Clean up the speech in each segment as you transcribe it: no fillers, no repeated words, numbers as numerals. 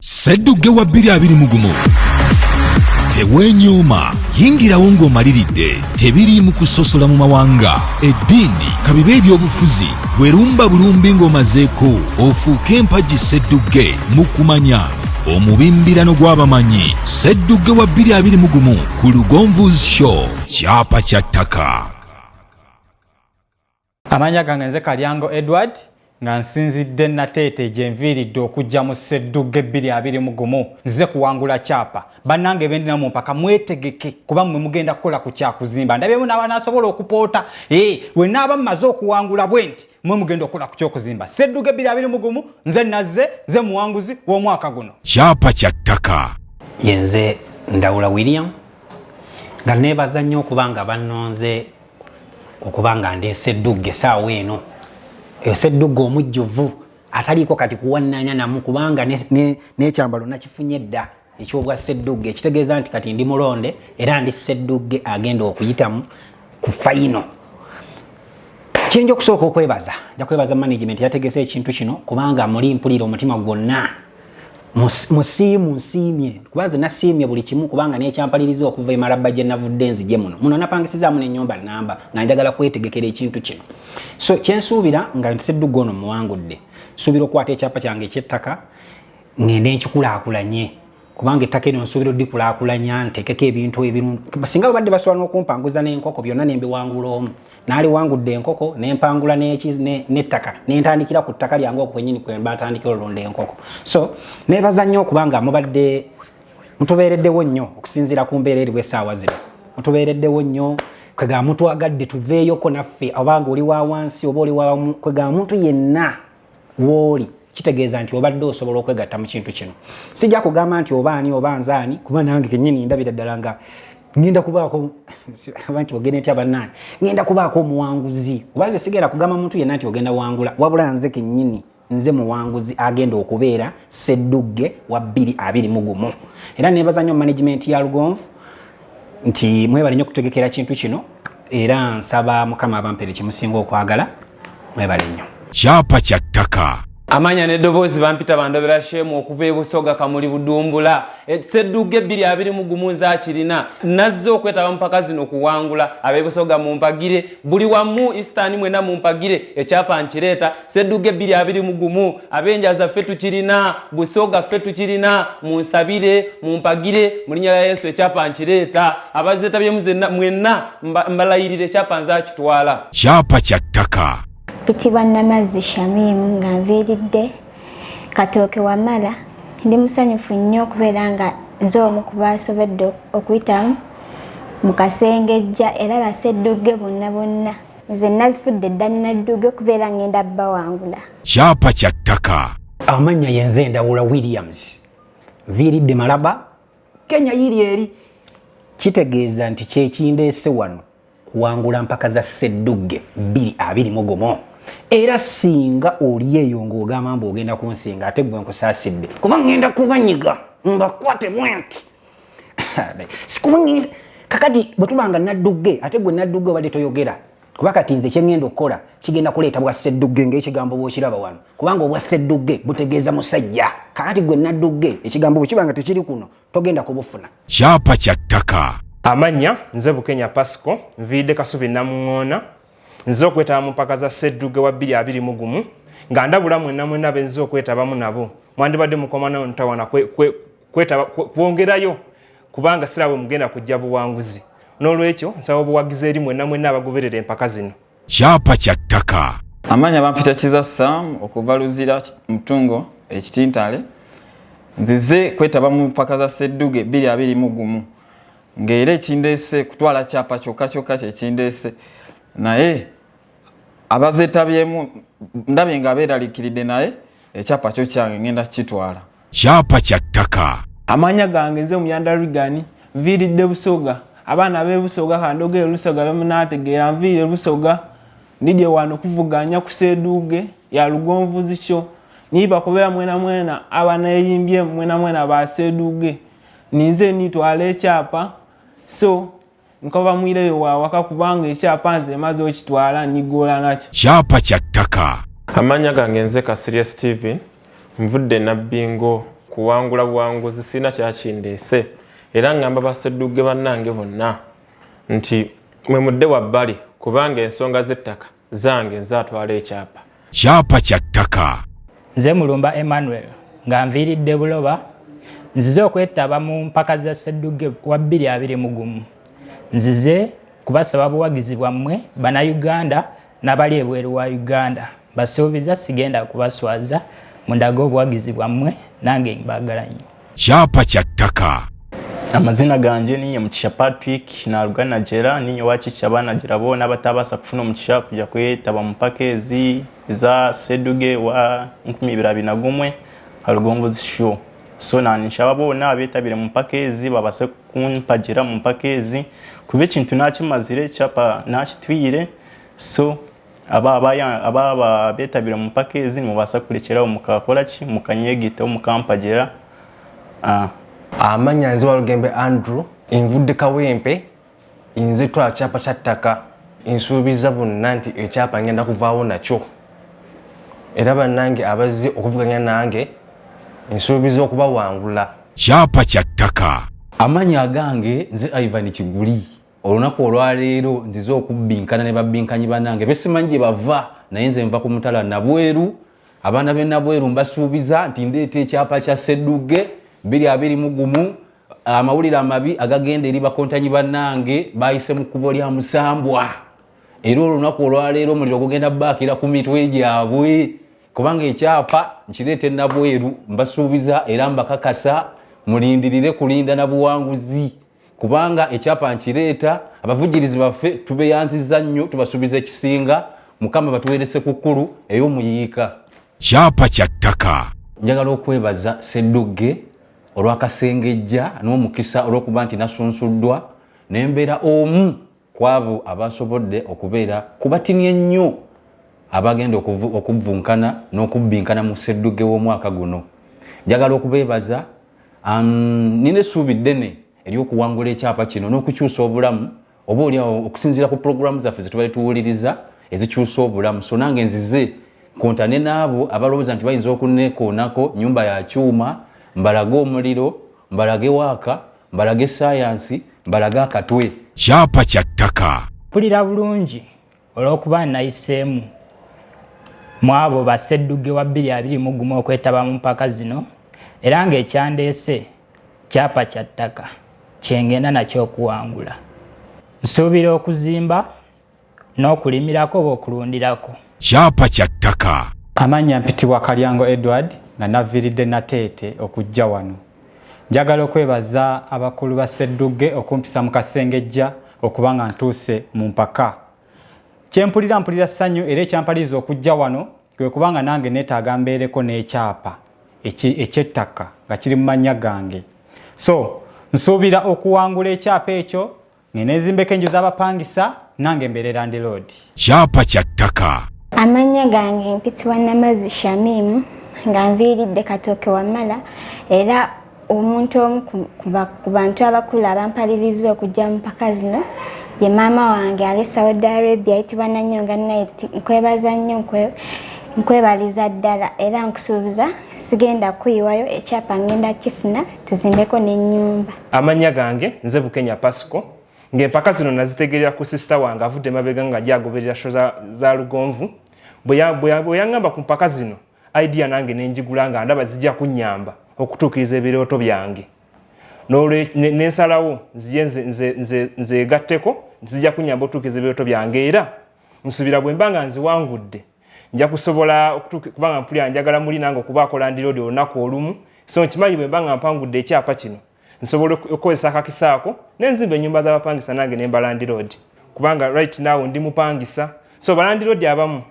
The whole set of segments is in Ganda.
Sseddugge wa 2021. Teweenyooma, yingirawo ng'omaliridde. Tebiriimu kusosola mu mawanga, eddiini, kabibe ebyobufuzi. Werumba bulumbi ng'omazeeko, ofuuke empagi sseddugge mu kumanya. Omubimbirano gw'abamanyi, Sseddugge wa 2021 ku Lugonvu's Show, kyapa kya ttaka. Amanya gange nze Kalyango Edward, nga nsinzidde Nateete gye nviiridde okujja mu Sseddugge 2021. Nzize kuwangula kyapa. Bannange bendina mu mpaka, mwetegeke kuba mmwe mugenda kukola ku kyakuzimba. Ndabyemu n'abanaasobola okupoota. We naaba mmaze okuwangula bwe nti, mmwe mugenda okukola ku kyokuzimba. Sseddugge 2021, nze nazze, nze muwanguzi w'omwaka guno. Kyapa kya ttaka. Yenze Ndawula William, nga neebaza nnyo okuba nga bannonze okuba nga ndi sseddugge essaawa eno. Eyo sseddugge omujjuvu ataliiko kati kuwannanya namu, kubanga n'ekyambalo nakifunye dda ekyobwa sseddugge, ekitegeeza nti kati ndi mulonde era ndi sseddugge agenda okuyitamu ku final. Kyenja okusooka okwebaza, nja kwebaza management yategese ekintu kino, kubanga muli mpulira omutima gwonna musiimu nsiimye, kuba nze nasiimye buli kimu, kubanga nekyampaliriza okuva emalabba gye navudde nzije muno muno, napangisizaamu n'ennyumba namba nga njagala kwetegekera ekintu kino. So kyensuubira nga nti sseddugge ono muwangudde, nsuubira okukwata ekyapa kyange ekyettaka ngende nkikulaakulanye, kubanga ettaka eryo nsuubira oddikulaakulanya, nteekeko ebintu ebirungi. Singa babadde basobola n'okumpanguza n'enkoko, byonna nembiwangula omu, naaliwangudde enkoko nempangula n'ettaka, nentandikira ku ttaka lyange okwo kwennyini kwe mbatandikira olunda enkoko. So neebaza nnyo okubanga mubadde mutubeereddewo nnyo okusinziira ku mbeera eriwo essaawa zino. Mutubeereddewo nnyo, kwega mutwagadde tuveeyoko naffe, obanga oli wa wansi oba oli wa kwega muntu yenna wooli, kitegeeza nti obadde osobola okwegatta mu kintu kino. Sijja kugamba nti oba ani oba nzaani, kuba nange kennyini ndabira ddala nga ngenda kubaako nti ogenda ntya bannange, ngenda kubaako omuwanguzi. Oba nze sigenda kugamba muntu yenna nti ogenda wangula, wabula nze kennyini nze muwanguzi agenda okubeera sseddugge wa 2021. Era nebaza nnyo management ya Lugonvu nti mwebale nnyo okutegekera kintu kino, era nsaba Mukama abampere kimusinga okwagala. Mwebale nnyo. Kyapa kya ttaka. Amanya n'eddoboozi bampita Bandobera Shemu okuva e Busoga, Kamuli, Budumbula. Sseddugge 2021 nze akirina. Nazze okwetaba mu mpaka zino kuwangula. Ab'e Busoga mumpagire, buli wamu Eastern mwena mumpagire, ekyapa nkireeta. Sseddugge 2021, ab'enjaza ffe tukirina, Busoga ffe tukirina. Munsabire, mumpagire mu linnya lya Yesu, ekyapa nkireeta. Abazeetabyemu zenna mwenna mbalayirira, ekyapa nze akitwala. Kyapa kya ttaka. Mpitibwa Namazzi Shamimu, nga nviiridde Katooke Wamala. Ndi musanyufu nnyo okubeera nga nze omu ku basobodde okuyitamu mu kasengejja, era baseddugge bonna bonna nze nazifudde dda naddugge kubeera ngenda bbawangula. Kyapa kya ttaka. Amannya yenze Endawula Williams, nviiridde Malaba, Kenya yiri eri. Kitegeeza nti kyekindeese wano kuwangula mpaka za sseddugge 2021. Era singa oli eyo ng'ogamba mbu ogenda kunsinga, ate gwe nkusaasidde, kuba ngenda kubanyiga mbakwate bwenti sikuba ngenda. Kakati bwe tuba nga naddugge, ate gwe naddugge obadde toyogera, kuba kati nze kyengenda okukola kigenda kuleeta bwa sseddugge ng'ekigambo bw'okiraba wano, kubanga obwa sseddugge butegeeza musajja. Kakati gwe naddugge, ekigambo bwe kiba nga tekiri kuno, togenda kubufuna. Kyapa kya ttaka. Amannya nze Bukenya Pasco, nviiridde Kasubi Namuŋŋoona. Nze okwetaba mu mpaka za sseddugge wa 2021, nga ndabula mwenna mwenna benzize okwetabamu nabo, mwandibadde mukomanawo ntawana kwongerayo, kubanga siraba bwe mugenda kujja buwanguzi. N'olwekyo nsaba obuwagizi eri mwenna mwenna abagoberera empaka zino. Kyapa kya ttaka. Amanya bampita Kiza Sam okuva Luzira Mutungo Ekitintale. Nzize kwetaba mu mpaka za ssedduge 2021, ng'era ekindeese kutwala kyapa kyokka kyokka kyekindeese, naye abazeetabyemu ndabye nga beeraliikiridde, naye ekyapa kyo kyange, ngenda kukitwala. Kyapa kya ttaka. Amanya gange nze Muyanda Rigani, nviiridde Busoga. Abaana b'e Busoga, kandogere Lusoga bemunaategeera. Nviire Busoga, ndidye wano kuvuganya ku seeduuge ya Lugonvuzi kyo niiba kubeera mwena mwena abanayimbyemu mwena mwena ba seeduuge, ninze nitwala ekyapa. So nkoba mwireyo wawaka, kubanga ekyapa nze maze okitwala, nigoola nakyo. Kyapa kya ttaka. Amanya gange nze Kasirye Steven, nvudde Nabbingo. kuwangula buwanguzi, sirina kyakindeese. Era ngamba baseddugge bannange bonna nti mwe mudde wabbali, kubanga ensonga z'ettaka zange nzaatwala ekyapa. Kyapa kya ttaka. Nze Mulumba Emmanuel nga nviiridde Buloba, nzize okwetaba mu mpaka za Sseddugge wa 2021. Nzize kubasaba buwagizi bwammwe Bannayuganda n'abali ebweru wa Uganda. Mbasuubiza sigenda kubaswaza, mundage obuwagizi bwammwe, nange mbaagala nnyo. Kyapa kya ttaka. Amazina ganje ninye Mugisha Patrick, naruga Najera. Ninye wakiikira abanajera boona abatabaasa kufuna omugisha kujya kwetaba mu mpaka ezi eza Seduge wa 2021 Harugongozi Show. So naninshaba boona abetabire mu mpaka ezi babase kumpagira mu mpaka ezi, kuba ekintu nakimazire, ekyapa nakitwire. So aba betabire mu mpaka ezi nimubaasa kurekyeraho mukakora ki, mukanyegitaho, mukampagira. Amanya nze Walugembe Andrew, nvudde Kawempe, nze twala kyapa kya ttaka. Nsuubiza bonna nti ekyapa ngenda kuvaawo nakyo, era bannange abazze okuvuganya nange nsuubiza okubawangula. Kyapa kya ttaka. Amannya agange nze Ivan Kiguli. Olunaku olwaleero nzize okubbinkana ne babbinkanyi bannange besimanyi gye bava, naye nze nva ku mutala Nabweru. Abaana b'e Nabweru mbasuubiza nti ndeeta ekyapa kya Sseddugge 2021. Amawulire amabi agagenda eri bakontanyi bannange, bayise mu kkubo lya musambwa, era olunaku olwaleero omuliro gugenda baakira ku mitwe gyabwe, kubanga ekyapa nkireeta Enabweru. Mbasuubiza era mbakakasa, mulindirire kulinda na buwanguzi, kubanga ekyapa nkireeta. Abavujjirizi baffe tubeyanziza nnyo, tubasuubiza ekisinga. Mukama batuweerese ku kkulu ey'omuyiika. Kyapa kya ttaka. Njagala okwebaza Sseddugge olw'akasengejja n'omukisa olw'okuba nti nasunsuddwa nembeera omu ku abo abasobodde okubeera ku batini ennyo abagenda okuvunkana n'okubbinkana mu Sseddugge w'omwaka guno. Njagala okubeebaza. Nina essuubi ddene ery'okuwangula ekyapa kino n'okukyusa obulamu, oba oliawo okusinziira ku pulogulaamu zaffe zetubadde tuwuliriza ezikyusa obulamu. So nange nzize kontane n'abo abalowooza nti bayinza okuneekoonako nyumba ya kyuma, mbalage omuliro, mbalage waaka, mbalage sayansi, mbalage akatwe. Kyapa kya ttaka. Mpulira bulungi olw'okuba nayiseemu mu abo bassedduge wa 2021 okwetaba mu mpaka zino, era ng'ekyandeese kyapa kya ttaka kyengenda nakyo okuwangula. Nsuubira okuzimba n'okulimirako oba okulundirako. Kyapa kya ttaka. Amannya mpitibwa Kalyango Edward nga naviiridde Nateete okujja wano. Njagala okwebaza abakulu ba Sseddugge okumpisa mu kasengejja okuba nga ntuuse mu mpaka. Kyempulira, mpulira ssanyu, era ekyampaliriza okujja wano kwe kubanga nange neetaaga mbeereko n'ekyapa eky'ettaka nga kiri mu mannya gange. So nsuubira okuwangula ekyapa ekyo ngeneezimbeko enju z'abapangisa, nange mbeere landlord. Kyapa kya ttaka. Amannya gange mpitibwa Namazzi Shamim nga nviiridde Katooke Wamala, era omuntu omu ku bantu abakulu abampaliriza okujja mu mpaka zino ye maama wange ali Saudi Arabia, ayitibwa Nanyonga Night. Nkwebaza nnyo, nkwebaliza ddala, era nkusuubiza sigenda kuyiwayo ekyapa, ngenda kifuna tuzimbeko n'ennyumba. Amannya gange nze Bukenya Pasco, ng'empaka zino nazitegerera ku sisita wange avudde mabega nga gyagoberera show za Lugonvu. Bwe yaŋŋamba ku mpaka zino, idea nange nenjigula nga ndaba zijja kunnyamba okutuukiriza ebirooto byange. Nensalawo nzije nzeegatteko, zijja kunnyamba okutuukiriza ebirooto byange, era nsuubira bwe mba nga nziwangudde nja kusobola, kubanga mpulira njagala muli nange okubaako landlord olunaku olumu. So nkimanyi bwe mba nga mpangudde ekyapa kino nsobola okukozesa akakisa ako nenzimba ennyumba z'abapangisa nange nemba landlord, kubanga right now ndi mupangisa. So balandlord abamu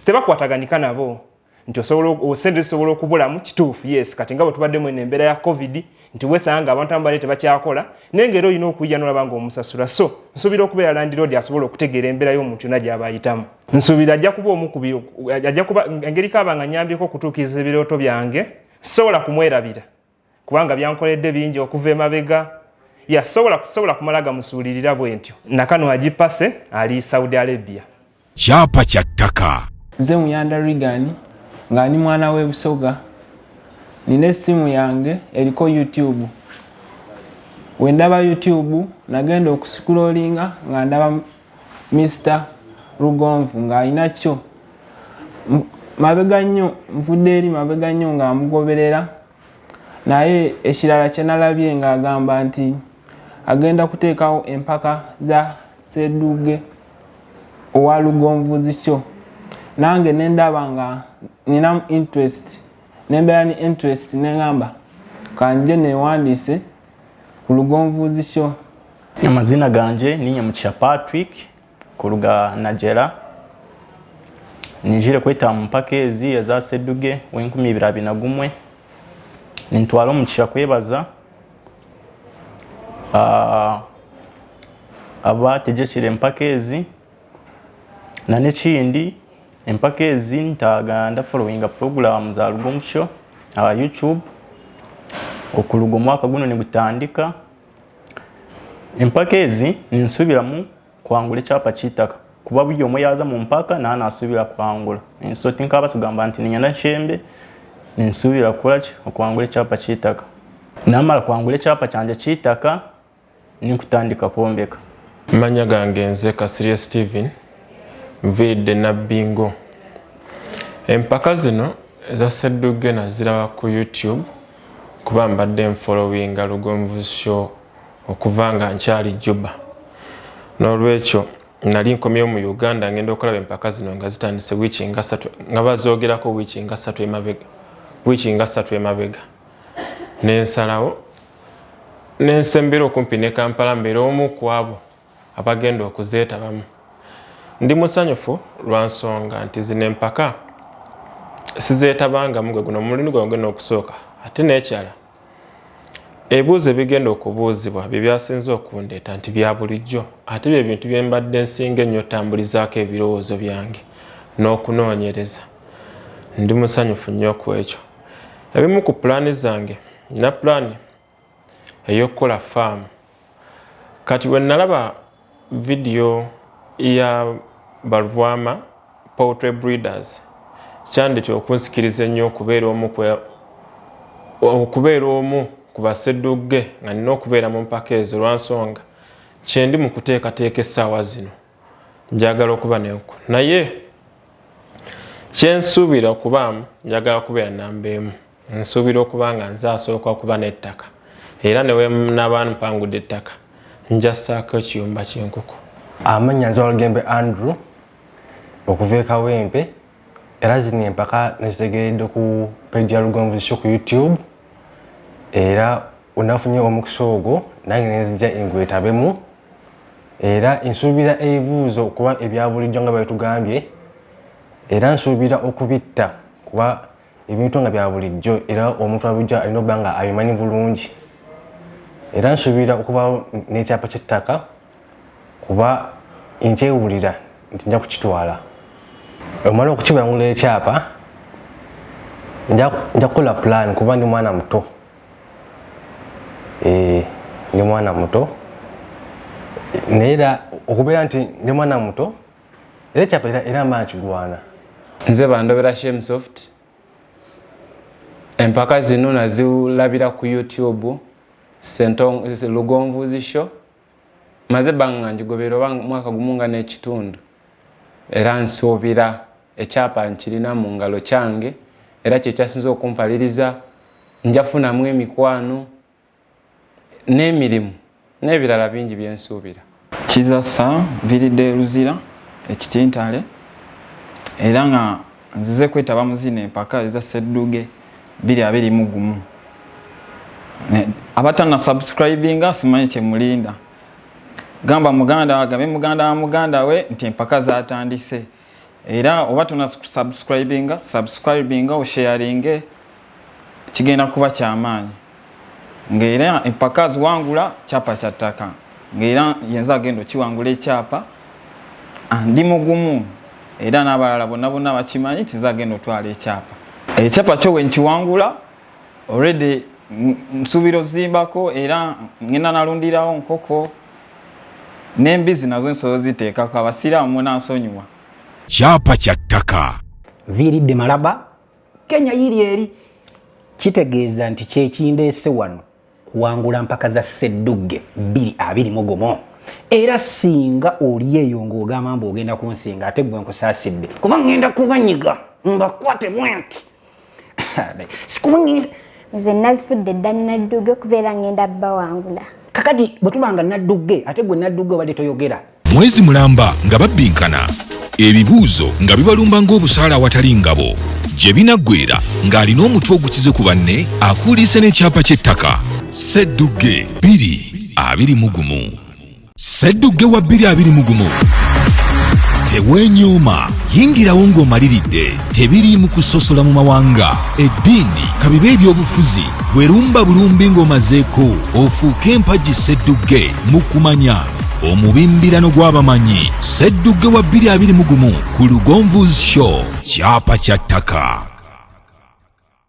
tebakwataganika nabo nti osobola sente zisobola okubulamu. Kituufu, yes, kati nga bwe tubaddemu eno embeera ya COVID nti wesanga nga abantu abamu tebakyakola, naye nga era olina okuyiya nolaba nga omusasula. So nsuubira okubeera landlord asobola okutegeera embeera y'omuntu yonna gy'aba ayitamu. Nsuubira ajja kuba omu ajja kuba engeri kaaba nga nyambyeko okutuukiriza ebirooto byange. Sobola kumwerabira kubanga byankoledde bingi okuva emabega. Yasobola kusobola kumala gamusuulirira bwe ntyo. Nakano agipase ali Saudi Arabia. Kyapa kya ttaka. Nze Muyanda Regan nga ndi mwana w'e Busoga. Nina essimu yange eriko YouTube. Wendaba YouTube nagenda okusikulolinga nga ndaba Mr Lugonvu ng'alina kyo mabega nnyo, nvudde eri mabega nnyo nga mugoberera, naye ekirala kye nalabye ng'agamba nti agenda kuteekawo empaka za Sseddugge owa Lugonvuzi kyo, nange ne ndaba nga ninamu interest, ne mbeera ni interest ne ngamba kanje newandiise ku Lugonvuzi kyo. Amazina ganje ninye Mugisha Patrick kuruga Najera, nijire kwetaba mu mpaka ezi eza Sseddugge w'enkumi ibiri abiri na gumwe. Nintwara omugisha kwebaza abategekire empaka ezi, na n'ekindi empaka ezi ntaaga ndafollowinga program za Lugonvu Show aha YouTube okuruga omwaka guno nigutandika. Empaka ezi ninsubiramu kwangura ekyapa ky'eitaka kuba buri omwe yaaza mu mpaka naaba naasuubira kwangura. So tinkabaasa kugamba nti niinyenda nshembe, ninsuubira kukora ki? Okwangura ekyapa ky'eitaka. Naamara kwangura ekyapa kyangye ky'eitaka, ninkutandika kwombeka. Amannya gange nze Kasirye Steven, nviiridde Nabbingo. Empaka zino eza Sseddugge naziraba ku YouTube kuba mbadde nfollowinga Lugonvu Show okuva nga nkyali Juba. N'olwekyo nali nkomyewo mu Uganda ngenda okulaba empaka zino nga zitandise wiiki nga ssatu, nga bazoogerako wiiki nga ssatu emabega, wiiki nga ssatu emabega. Ne nsalawo ne nsembera okumpi ne Kampala mbeere omu ku abo abagenda okuzeetabamu. Ndi musanyufu lwa nsonga nti zino empaka sizeetabangamu, gwe guno omulundi gwange ogenda okusooka. Ate n'ekirala, ebibuuzo ebigenda okubuuzibwa bye byasinze okundeeta nti bya bulijjo, ate bye bintu bye mbadde nsinga ennyo otambulizaako ebirowoozo byange n'okunoonyereza. Ndi musanyufu nnyo ku ekyo. Ebimu ku pulaani zange, nina pulaani ey'okukola faamu. Kati bwe nalaba vidiyo ya Balubwama Poultry Breeders, kyandetera okunsikiriza ennyo okubeera omu ku baseddugge nga nina okubeera mu mpaka ezo lwa nsonga kyendi mu kuteekateeka essaawa zino. Njagala okuba n'enkoko, naye kyensuubira okubaamu, njagala kubeera namba emu. Nsuubira okuba nga nze asooka okuba n'ettaka, era ne we naba mpangudde ettaka nja ssaako ekiyumba ky'enkoko. Amannya nze Walugembe Andrew okuva e Kawempe, era zino empaka nazitegeeredde ku page ya Lugonvu Show ku YouTube, era wenafunye omukisa ogwo nange nenzija ngwetabemu, era nsuubira ebibuuzo kuba ebya bulijjo nga bwetugambye, era nsuubira okubitta kuba ebintu nga bya bulijjo, era omuntu abulijjo alina okuba nga abimanyi bulungi, era nsuubira okubaawo n'ekyapa ky'ettaka kuba nkyewulira nti nja kukitwala. Omala okukibangula ekyapa nja kukola pulaani kuba ndi mwana muto, ndi mwana muto, naye era okubeera nti ndi mwana muto era ekyapa era mba nkigwana. Nze bandobera Shemsoft. Empaka zino nazilabira ku YouTube Lugonvuzi Show. Maze ebbanga nga ngigoberera oba mwaka gumu nga n'ekitundu, era nsuubira ekyapa nkirina mu ngalo kyange, era kye kyasinze okumpaliriza. Njafunamu emikwano n'emirimu n'ebirala bingi bye nsuubira. Kiza Sam, nviiridde Luzira ekitintale, era nga nzize kwetaba mu zino empaka eza Ssedduge 2021. Abatana subscribinga simanyi kye mulinda, gamba muganda agambe muganda wa muganda we nti empaka zatandise, era oba tona subscribinga, subscribinga osharinge, kigenda kuba kyamaanyi. Ng'era empaka ziwangula kyapa kya ttaka, ng'era yenze agenda okiwangula ekyapa, ndi mugumu, era n'abalala bonna bonna bakimanyi nti nze agenda otwala ekyapa. Ekyapa kyo wenkiwangula already nsuubira ozimbako, era ngenda nalundirawo nkoko n'embizi nazo nsobola oziteekako, abasiraamu munansonyiwa. Kyapa kya ttaka. Viiridde Malaba, Kenya yiri eri. Kitegeeza nti kyekindeese wano kuwangula mpaka za Sseddugge 2021. Era singa oli eyo ng'ogamba mbu ogenda kunsinga, ate gwe nkusaasidde, kuba ngenda kubanyiga mbakwate bwenti sikuba ngenda. Nze nazifudde dda Naddugge kubeera ngenda bawangula. Kakati bwe tuba nga Naddugge, ate gwe Naddugge obadde toyogera. Mwezi mulamba nga babbinkana ebibuuzo nga bibalumba ng'obusaala awatali ngabo gye binaggwera ng'alina omutwe ogukize ku banne akuuliise n'ekyapa ky'ettaka. Sseddugge 2021, Sseddugge wa 2021. Teweenyooma, yingirawo ng'omaliridde. Tebiriimu kusosola mu mawanga, eddiini, kabibe ebyobufuzi. Bwerumba bulumbi ng'omazeeko ofuuke empagi Sseddugge mu kumanya omubimbirano gw'abamanyi. Sseddugge wa 2021 ku Lugonvu's Show, kyapa kya ttaka.